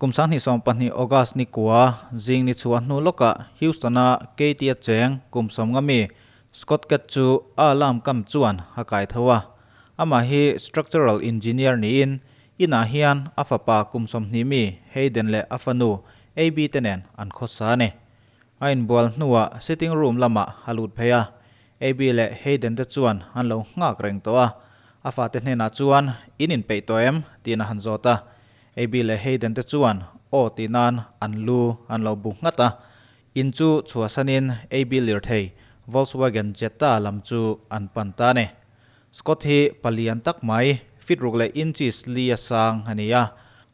Kum 2020 August ni kua zing ni chhuah hnu lawkah Houston-a Katie-a cheng kum 50 mi Scott Cat chu a alarm kam chuan a kai tho a. Amah hi structural engineer niin inah hian a fapa kum 20 mi Hayden leh a fanu Abby te nen an khawsa a ni. A inbual hnuah sitting room lamah a lut phei a, Abby leh Hayden te chuan an lo nghak reng tawh a. A fate hnenah chuan, In inpeih tawh em? tiin a han zawt a. Abby leh Hayden te chuan aw tih nan an lu an lo bu nghat a. In chu chhuahsanin Abby lirthei Volkswagen Jetta lam chu an pan ta a ni. Scott hi palian tak mai, feet ruk leh inches li a sang a ni a.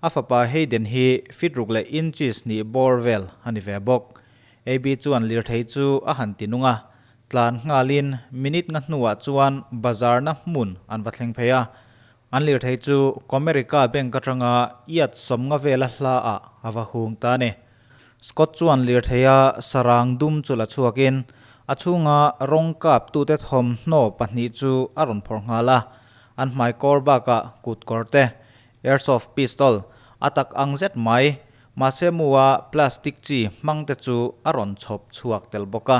A fapa Hayden hi feet ruk leh inches hnih bawr vel a ni ve bawk. Abby chuan lirthei chu a han ti nung a. Tlan nghalin minute nga hnuah chuan bazar na hmun an va thleng phei a. An lirthei chu Comerica Bank atanga iat 50 vela hla ah a va hung ta a ni. Scott chuan lirtheia sarang dum chu la chhuakin a chhunga rawng kap tute thawmhnaw pahnih chu a rawn phawrh nghal a. An hmai kawr bakah kut kawr te, airsoft pistol, a tak ang zet mai, mahse mua plastic chi hmang te chu a rawn chhawp chhuak tel bawk a.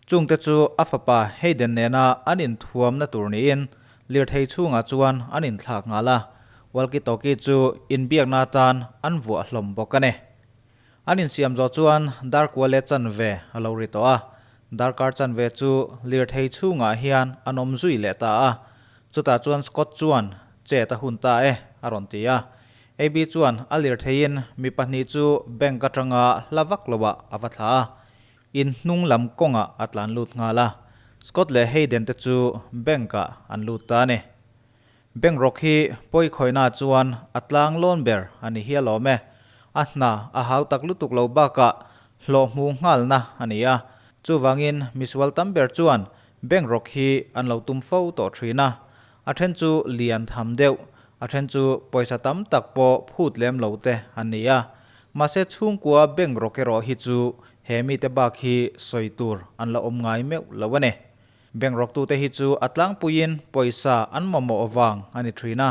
Chungte chu a fapa Hayden nena an inthuamna tur niin lirthei chhungah chuan an inthlak nghal a, walkie-talkie chu inbiakna atan an vuah hlawm bawk a ni. An insiam zawh chuan darkua leh chanve a lo ri tawh a, darkar chanve chu lirthei chhungah hian an awm zui leh ta a, chutah chuan Scott chuan chet a hun ta e a rawn ti a. Abby chuan a lirtheiin mi pahnih chu bank atanga hla vak loah a va thla a, In hnung lam kawngah a tlan lut nghal a, Scott leh Hayden te chu bank ah an lut ta a ni. Bank rawk hi pawi khawihna chuan a tlang lawn ber a ni hial awm e. A hna a hau tak lutuk lo bakah hlawh hmu nghalna a ni a, chuvangin misual tam ber chuan bank rawk hi an lo tum fo tawh thin a. A then chu lian tham deuh, a then chu pawisa tam tak pawh phut lem lo te an ni a. Mahse chhungkua bank rawk erawh hi chu he mite bak hi sawi tur an la awm ngai meuh lo a ni. Bank rawktute hi chu a tlangpuiin pawisa an mamawh vang a ni thin a.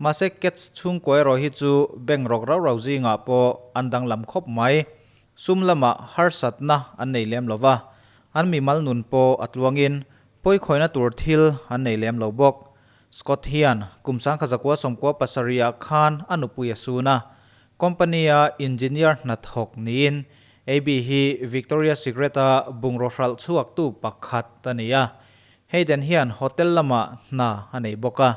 Mahse Cats chhungkua erawh hi chu bank rawk rau rau zingah pawh an danglam khawp mai. Sum lamah harsatna an nei lem lo va, an mimal nun pawh a tluangin pawikhawihna tur thil an nei lem lo bawk. Scott hian kum 1997 ah khan a nupui a sun a, Company-a engineer hnathawk niin Abby hi Victoria Secret-a bungraw hralh chhuaktu pakhat a ni a. Hayden hian hotel lamah hna a nei bawk a.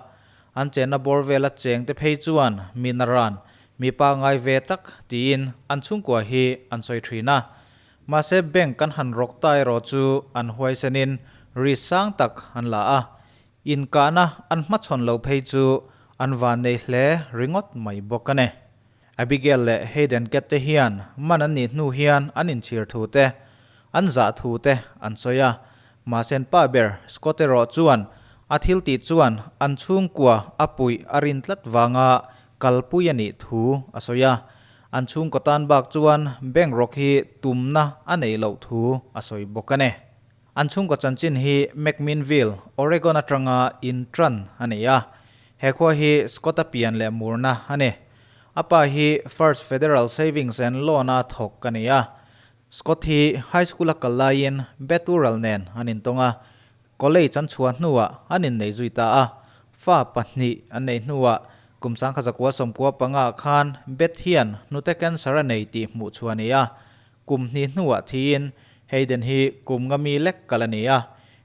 An chenna bawr vela chengte phei chuan mi naran, mi pangngai ve tak tiin an chhungkua hi an sawi thin a. Mahse bank kan han rawk ta erawh chu an huaisenin risk sang tak an la a. Inkahna an hmachhawn lo phei chu an van nei hle ringawt mai bawk a ni. Abigail leh Hayden Cat te hian man an nih hnu hian an inchhir thu te, an zah thu te an sawi a. Mahse an pa ber Scott erawh chuan a thil tih chuan an chhungkua a puih a rin tlat vanga kalpui a nih thu a sawi a. An chhungkaw tan bak chuan bank rawk hi tumna a neih loh thu a sawi bawk a ni. An chhungkaw chanchin hi McMinnville, Oregon atanga in tan a ni a. He khua hi Scott-a pian leh murna a ni. A pa hi First Federal Savings and Loan-a thawk a ni a. Scott hi high school-a kal laiin Beth Ural nen an intawng a. College an chhuah hnuah an innei zui ta a. Fa pahnih an neih hnuah kum 1995 khan Beth hian hnute cancer a nei tih hmuh chhuah a ni a. Kum hnih hnuah thiin Hayden hi kum nga mi lek kal a ni a,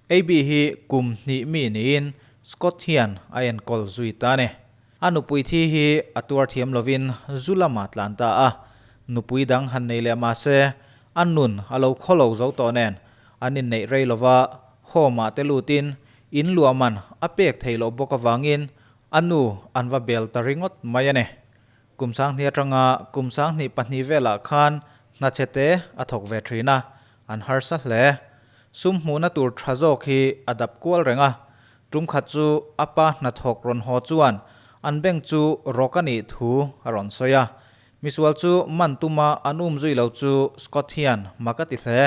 Abby hi kum hnih mi niin Scott hian a enkawl zui ta a ni. A nupui thi hi a tuar thiam lovin zu lamah tlan ta a, nupui dang han nei leh mah se a nun a lo khaw lo zo tawh nen an inneih rei lova home-ah te lutin in luah man a pek theih loh bawk avangin a nu an va bel ta ringawt mai a ni. Kum 2000 atanga kum 2002 velah khan hna chhe te a thawk ve thin a, an harsa hle. Sum hmuhna tur tha zawk hi a dap kual reng a, tum khat chu a pa hnathawk rawn haw chuan an bank chu rawk a nih thu a rawn sawi a. Misual chu man tuma an um zui lo chu Scott hian mak a ti hle.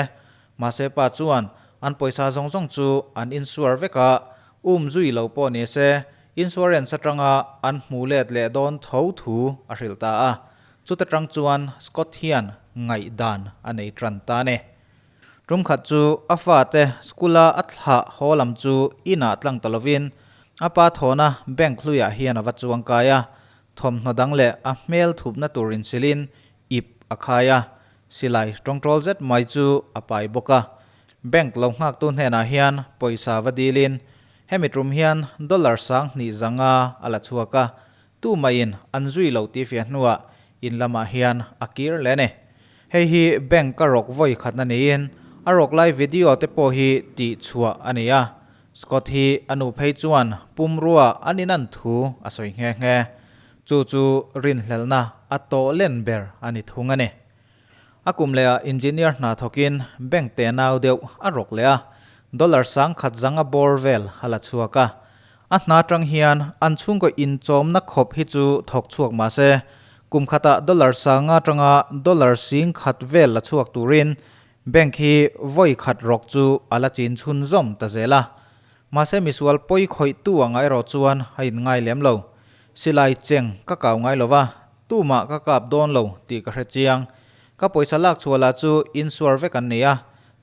Mahse pa chuan an pawisa zawng zawng chu an insure vek a, um zui lo pawh ni se Insurance atanga an hmu let leh dawn tho thu a hrilh ta a. Chuta tang chuan Scott hian ngaihdan a nei tan ta a ni. Tum khat chu a fate school-a a thlah haw lam chu inah tlang ta lovin a pa thawhna bank hluiah hian a va chuang kai a, thawmhnaw dang leh a hmel thupna tur insilin ip a khai a, silai tawngtawl zet mai chu a pai bawk a. Bank lo nghaktu hnenah hian pawisa va dilin hemi tum hian dollar 2500 a la chhuak a, tumah-in an zui lo tih fiah hnuah in lamah hian a kir leh a ni. Hei hi bank a rawk vawi khatna niin a rawk lai video te pawh hi tih chhuah a ni a. Scott hi a nu phei chuan pumrua an inan thu a sawi nghe nghe. Chu chu rinhlelhna a tawh len ber a ni thung a ni. A kum lehah engineer hna thawkin bank te nau deuh a rawk leh a, dollar 10,000 bawr vel a la chhuak a. A hna atang hian an chhungkaw inchawmna khawp hi chu thawk chhuak mah se, kum khatah dollar 5,000 atanga dollar 10,000 vel la chhuak turin bank hi vawi khat rawk chu a la chin chhunzawm ta zel a. Mahse misual pawi khawihtu anga erawh chuan a inngai lem lo. Silai cheng ka kau ngai lo va, tumah ka kap dawn lo tih ka hre chiang. Ka pawisa lak chhuah lah chu insuar vek an ni a,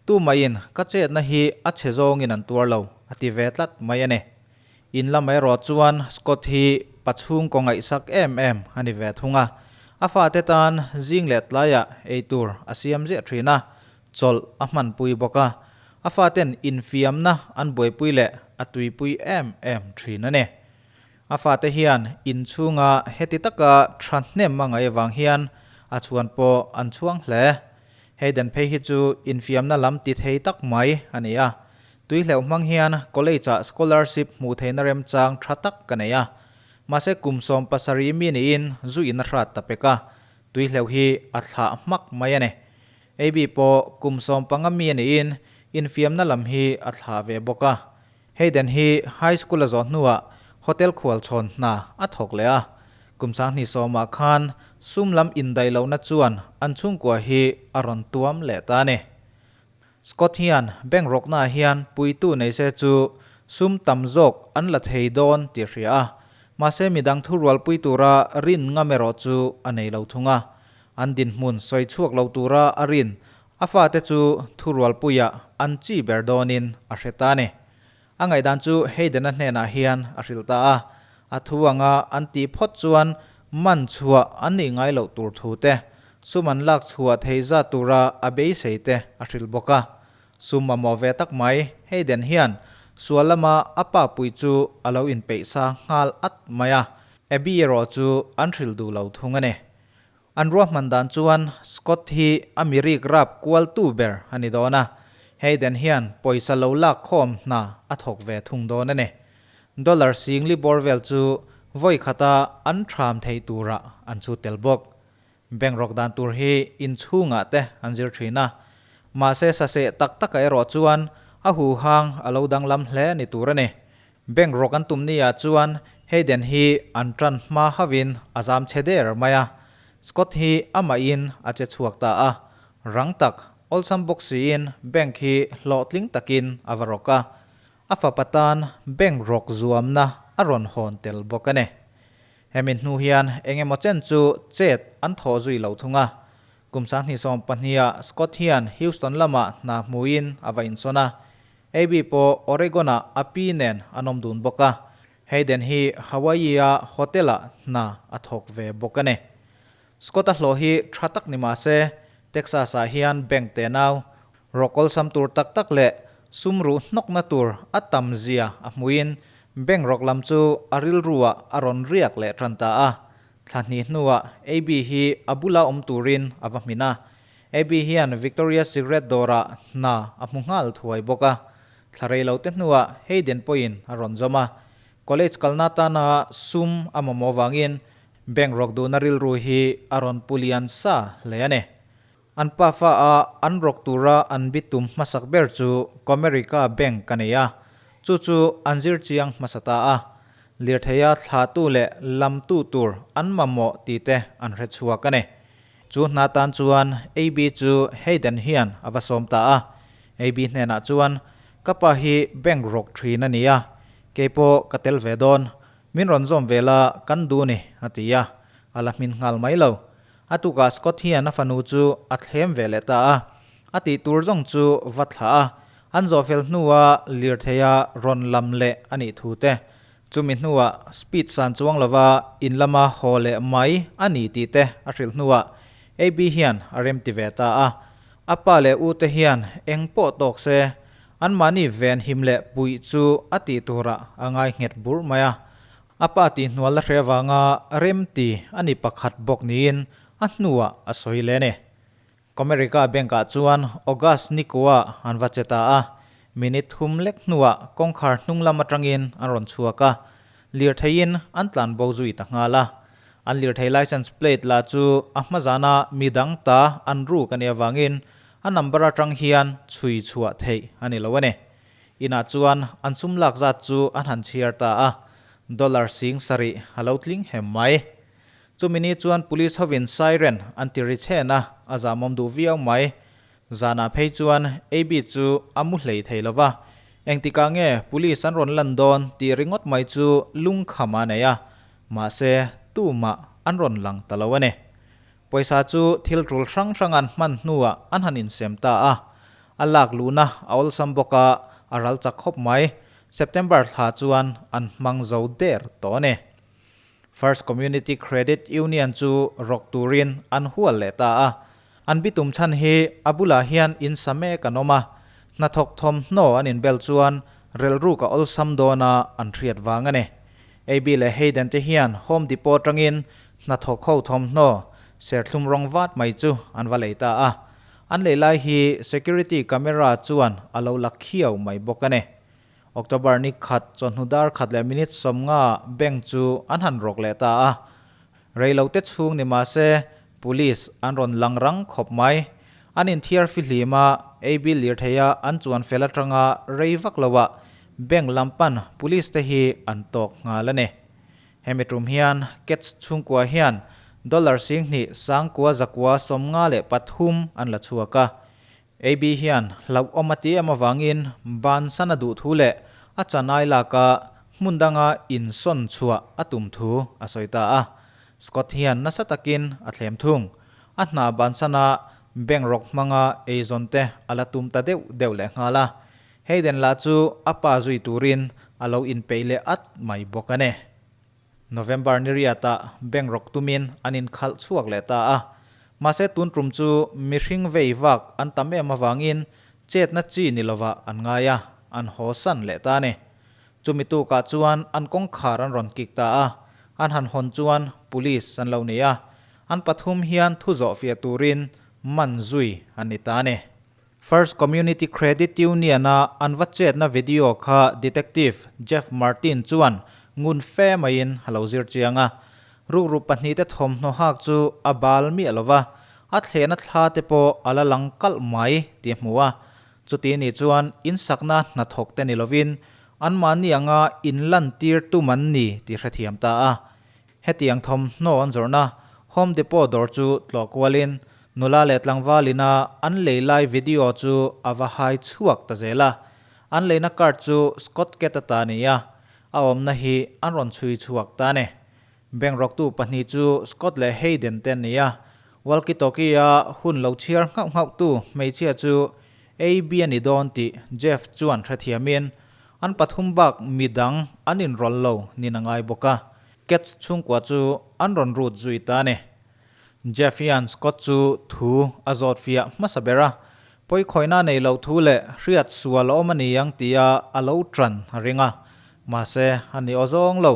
tumahin ka chetna hi a chhe zawngin an tuar lo, a ti ve tlat mai a ni. In lamah erawh chuan Scott hi pachhungkaw ngaihsak em em a ni ve thung a, a fate tan zing leh tlaiah eitur a siam ziah thin a, chawlh a hmanpui bawk a, a faten infiamna an buaipui leh a tuipui em em thin a ni. A fate hian inchhunga heti taka thahnem a ngaih avang hian a chhuan pawh an chhuang hle. Hayden phei hi chu infiamna lam ti thei tak mai a ni a. Tuihleuh hmang hian college-ah scholarship hmuh theihna remchang tha tak ka nei a. Mahse kum 17 mi niin zu in a hrat ta pek a, tuihleuh hi a thlah hmak mai a ni. Abby pawh kum 15 mi a niin infiamna lam hi a thlah ve bawk a. Hayden hi high school a zawh hnuah hotel khualchhawn hna a thawk leh a, kum 2010 khan sum lam indaih lohna chuan an chhungkua hi a rawn tuam leh ta a ni. Scott hian bank rawknaah hian puitu nei se chu sum tam zawk an la thei dawn tih a hria a, mahse midang thurualpui tura rin ngam erawh chu a nei lo thung a. An dinhmun sawi chhuak lo tura a rin A fate chu thurualpuiah an chi ber dawnin a hre ta a ni. A ngaihdan chu Hayden-a hnenah hian a hrilh ta a, a thu anga an tih phawt chuan man chhuah an nih ngai loh tur thu te, sum an lak chhuah thei zat tura a beisei te a hrilh bawk a. Sum mamawh ve tak mai Hayden hian sual lama a pa pui chu a lo inpeih sa nghal at mai a, Abby erawh chu an hrilh duh lo thung a ni. An ruahman dan chuan Scott hi a mirik rap kualtu ber a ni dawn a, Hayden hian pawisa lo lak khawm hna a thawk ve thung dawn a ni. Dollar 4000 bawr vel chu vawi khata an tham thei turah an chhut tel bawk. Bank rawk dan tur hi inchhungah te an zir thin a, mahse saseh tak takah erawh chuan a huhang a lo danglam hle ni tur a ni. Bank rawk an tum ni ah chuan Hayden hi an tan hma hauhin a zam chhe der mai a, Scott hi amahin a che chhuak ta a, rang tak awlsam bawk siin bank hi hlawhtling takin a va rawk a, a fapa tan bank rawk zuamna a rawn hawn tel bawk a ni. Hemi hnu hian eng emaw chen chu chet an thawh zui lo thung a, kum 2012 ah Scott hian Houston lamah hna hmuin a va insawn a, Abby pawh Oregon-ah a pi nen an awm dun bawk a, Hayden hi Hawaii-a hotel-ah hna a thawk ve bawk a ni. Scott-a hlawh hi tha tak ni mah se, Texas-ah hian bank te nau, rawkawlsam tur tak tak leh sum ruh hnawkna tur a tam zia a hmuhin bank rawk lam chu a rilruah a rawn riak leh tan ta a. Thla hnih hnuah Abby hi a bula awm turin a va hmin a, Abby hian Victoria's Secret dawrah hna a hmu nghal thuai bawk a, thla rei lo te hnuah Hayden pawhin a rawn zawm a. College kalna atana sum a mamawh vangin bank rawk duhna rilru hi a rawn pu lian sa hle a ni. An pafa a an rawk tura an bitum hmasak ber chu Comerica Bank a nei a, chu chu an zir chiang hmasa ta a. Lirtheia thlahtu leh lamtu tur an mamawh tih te an hre chhuak a ni. Chu hna tan chuan AB chu Hayden hian a va sawm ta a. AB hnenah chuan, Ka pa hi bank rawk thin a ni a, kei pawh ka tel ve dawn. Min rawn zawm ve la kan duh ni, a ti a. A la hmin nghal mai lo. A tukah Scott hian a fanu chu a thlem ve leh ta a, a tih tur zawng chu va thlah a, an zawh fel hnua lirtheia rawn lam leh a nih thu te, chumi hnuah speed san chuang lova in lama haw leh mai a ni tih te a hrilh hnuah AB hian a remti ve ta a. A pa leh u te hian eng pawh tawk se, anmahni ven him leh puih chu a tih turah a ngai nghet burh mai a. A pa tihhnual la hre avanga remti a ni pakhat bawk niin a hnuah a sawi leh a ni. Comerica Bank-ah chuan August Nikoa an va che ta a, minute thum lek hnuah kawngkhar hnung lam atangin an rawn chhuak a, lirtheiin an tlan bo zui ta nghal a. An lirthei license plate lah chu a hma zana mi dang ta an ruk a nih avangin a number atang hian chhui chhuah theih a ni lo a ni. Inah chuan an sum lak zat chu an han chhiar ta a, dollar 7000 a lo tling hem mai. Chumi ni chuan police hovin siren an ti ri chhen a, a zamawm duh viau mai. Zanah phei chuan AB chu a mu hlei thei lo va, engtikah nge police an rawn lan dawn tih ringawt mai chu lungkham a nei a, mahse tumah an rawn lang ta lo a ni. Pawisa chu thil tul hrang hrang an hman hnuah an han insem ta a, a lak luhna a awlsam bawk a, a ral chak khawp mai. September thla chuan an hmang zo der tawh a ni. First Community Credit Union chu rawk turin an hual leh ta a. An bitum chhan hi a bulah hian in sa mek an awm a, hnathawk thawmhnaw an inbel chuan relruk a awlsam dawna an hriat vang a ni. AB leh Hayden te hian Home Depot atangin hnathawk ho thawmhnaw serthlum rawng vat mai chu an va lei ta a. An lei lai hi security camera chuan a lo la khiau mai bawk a ni. October ni khat chawhnu dar khat leh minute 50 bank chu an han rawk leh ta a. Reilote chhung ni mah se police an rawn lang rang khawp mai. An inthiar fihlim a, AB lirtheia an chuan fel atanga rei vak loah bank lam pan police te hi an tawk nghal a ni. Hemi tum hian Kets chhungkua hian dollar 29 953 an la chhuak a. AB hian hlauhawm a ti em avangin bansan a duh thu leh a chanai laka hmun danga insawn chhuah a tum thu a sawi ta a. Scott hian nasa takin a thlem thung. A hna bansana bank rawk hmanga eizawn te a la tum ta deuh deuh leh nghal a. Hayden lah chu a pa zui turin a lo inpeih leh at mai bawk a ni. November ni riatah bank rawk tumin an inkhalh chhuak leh ta a. Mahse tun tum chu mihring vei vak an tam em avangin chetna chi ni lovah an ngai a, an haw san leh ta a ni. Chumi tukah chuan an kawngkhar an rawn kik ta a, an han hawn chuan police an lo ni a. An pathum hian thu zawh fiah turin man zui an ni ta a ni. First Community Credit Union-a an va chetna video kha Detective Jeff Martin chuan ngun fe maiin a lo zir chiang a. Rukru pahnihte thawmhnaw hak chu a bal miah lo va, a thlehna thla te pawh a la lang kalh mai tih a hmu a. Chuti nih chuan insakna hnathawk te ni lovin anmahni anga inlantir tum an ni tih hrethiam ta a. Hetiang thawmhnaw an zawrhna Home Depot dawr chu tlawh kualin nula leh tlangval ina an lei lai video chu a va hai chhuak ta zel a. An leina card chu Scott Cat a ta ni a, a awmna hi an rawn chhui chhuak ta a ni. Bank rawktu pahnih chu Scott leh Hayden te an ni a, walkie talkie a hun lo chhiar nghauh nghauh tu hmeichhia chu AB a ni dawn tih Jeff chuan hrethiamin an pathum bak midang an inrawlh lo nin a ngai bawk a. Cats chhungkua chu an rawn rut zui ta a ni. Jeff hian Scott chu thu a zawt fiah hmasa ber a, pawikhawihna nei loh thu leh hriat sual a awm a ni ang tia a lo tan a ring a. Mahse, a ni aw zawng lo.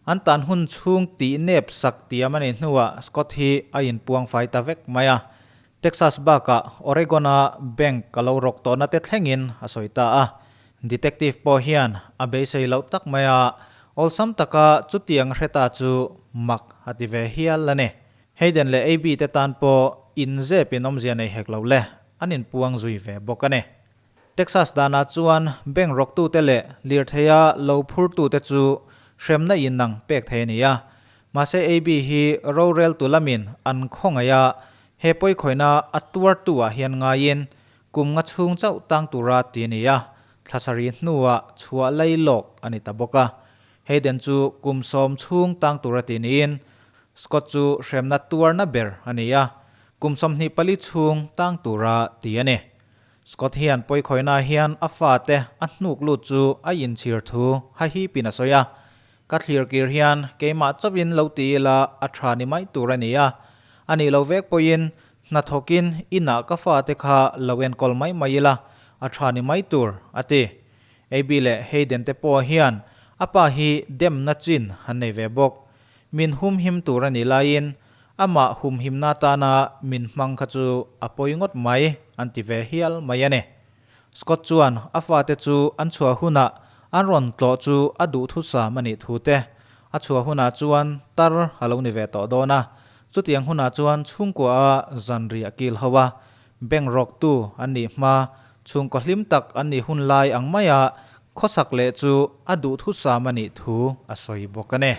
An tan hun chhung tih nep sak tiam a nih hnuah Scott hi a inpuang fai ta vek mai a. Texas bakah Oregon-a bank a lo rawk tawhna te thlengin a sawi ta a. Detective pawh hian a beisei loh tak mai a, awlsam taka chutiang hre ta chu mak a ti ve hial a ni. Hayden leh Abby te tan pawh inzep in awmzia nei hek lo le, an inpuang zui ve bawk a ni. Texas danah chuan bank rawktute leh lirtheia lo phurtute chu hremna inang pek thei a ni a. Mahse AB hi roreltu lamin an khawngaih a, he pawikhawihna a tuartu-ah hian ngaiin kum nga chhung chauh tang tura ti a ni a, thla sarih hnuah chhuah lai lawk a ni ta bawk a. Hayden chu kum 10 chhung tang tura ti niin. Scott chu hremna tuarna ber a ni a, kum 24 chhung tang tura ti a ni. Scott hian pawikhawina hian a fate a hnuk lut chu a inchhir thu hahipin a sawi a, Ka thlir kir hian keimah chauhin lo ti ila a tha ni mai tur a ni a, a nih loh vek pawhin hnathawkin inah ka fate kha lo enkawl mai mai ila a tha ni mai tur, a ti. Abby leh Hayden te pawh hian a pa hi demna chin an nei ve bawk. Min humhim tur a nih laiin amah humhimna atana min hmang kha chu a pawi ngawt mai an ti ve hial mai a ni. Scott chuan a fate chu an chhuah hunah an rawn tlawh chu a duhthusam a nih thu te, a chhuah hunah chuan tar a lo ni ve tawh dawn a, chutiang hunah chuan chhungkua a zanriah kil ho a, bank rawktu an nih hma, chhungkaw hlim tak an nih hun lai ang maia khawsak leh chu a duhthusam a nih thu a sawi bawk a ni.